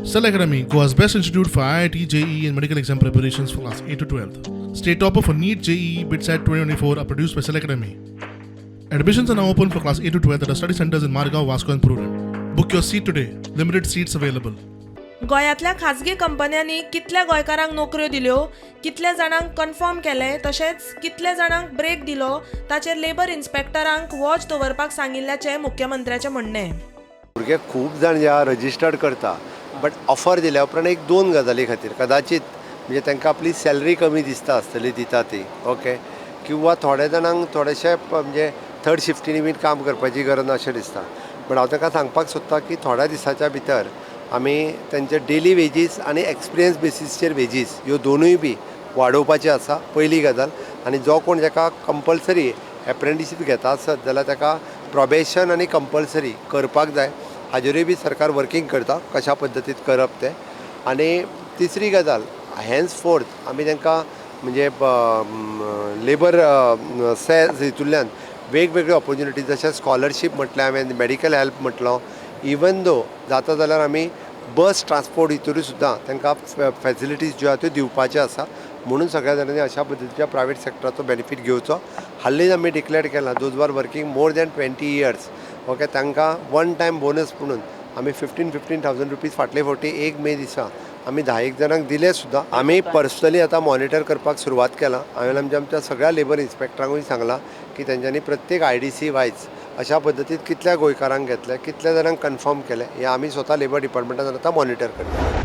Cell Academy, Goa's best institute for IIT, JEE, and medical exam preparations for class 8 to 12. State topper for NEET, JEE, BITSAT 2024 are produced by Cell Academy. Admissions are now open for class 8 to 12 at our study centers in Margao, Vasco, and Prudent. Book your seat today. Limited seats available. गोंयांतल्या खाजगी कंपन्यांनी कितल्या गोंयकारांक नोकऱ्यो दिल्यो, कितल्या जाणांक confirm केलें, तशेंच कितल्या जाणांक ब्रेक दिलो, ताचेर लेबर इन्स्पेक्टरांक वॉच दवरपाक सांगिल्ल्याचें मुख्यमंत्र्याचें म्हणणें. भुरगे खूब जाण जे आहा रजिस्टर्ड करता, बट ऑफर दिल्या उपरांत एक दोन गजाली खातीर कदाचित म्हणजे तांकां आपली सॅलरी कमी दिसता आसतली दिता ती, ओके, किंवा थोड्या जाणांक थोडेशे म्हणजे थर्ड शिफ्टीनी बीन काम करपाची गरज ना अशें दिसता. बट हांव तांकां सांगपाक सोदता की थोड्या दिसाच्या भितर आमी तांचे डेली वेजीस आनी एक्सपिरियन्स बेसीसचेर वेजीस ह्यो दोनूय बी वाडोवपाची आसा, पयली गजाल. आनी जो कोण जाका कंपल्सरी एप्रेंटिशीप घेता आसत जाल्यार ताका प्रोबेशन आनी कंपल्सरी करपाक जाय. हाजेरूय बी सरकार वर्कींग करता, कशा पद्दतीन करप तें. आनी तिसरी गजाल, हेन्स फोर्थ आमी तांकां म्हणजे लेबर सेस हितूंतल्यान वेगवेगळ्यो ऑपोर्चुनिटीज, जशें स्कॉलरशीप म्हटलें हांवें, मॅडिकल हेल्प म्हटलो, इवन दो जाता जाल्यार आमी बस ट्रान्सपोर्ट हितूरूय सुद्दां तांकां फॅसिलिटीज ज्यो आहा त्यो दिवपाच्यो आसा. म्हणून सगळ्या जाणांनी अशा पद्दतीच्या प्रायवेट सेक्टराचो बेनिफीट घेवचो. हालींच आमी डिक्लेअर केलां, those are working more than 20 years, okay, तांकां वन टायम बोनस म्हणून आमी 15,000 15,000 रुपीज फाटले फावटी 1 मे दिसा आमी धा एक जाणांक दिले सुद्दां. आमी पर्सनली आतां मॉनिटर करपाक सुरवात केलां. हांवें आमच्या आमच्या सगळ्या लेबर इन्स्पेक्टरांकूय सांगलां की तेंच्यांनी प्रत्येक आयडीसी वायज अशा पद्दतीन कितल्या गोंयकारांक घेतले, कितल्या जाणांक कन्फर्म केलें, हें आमी स्वता लेबर डिपार्टमेंटान आतां मॉनिटर करता.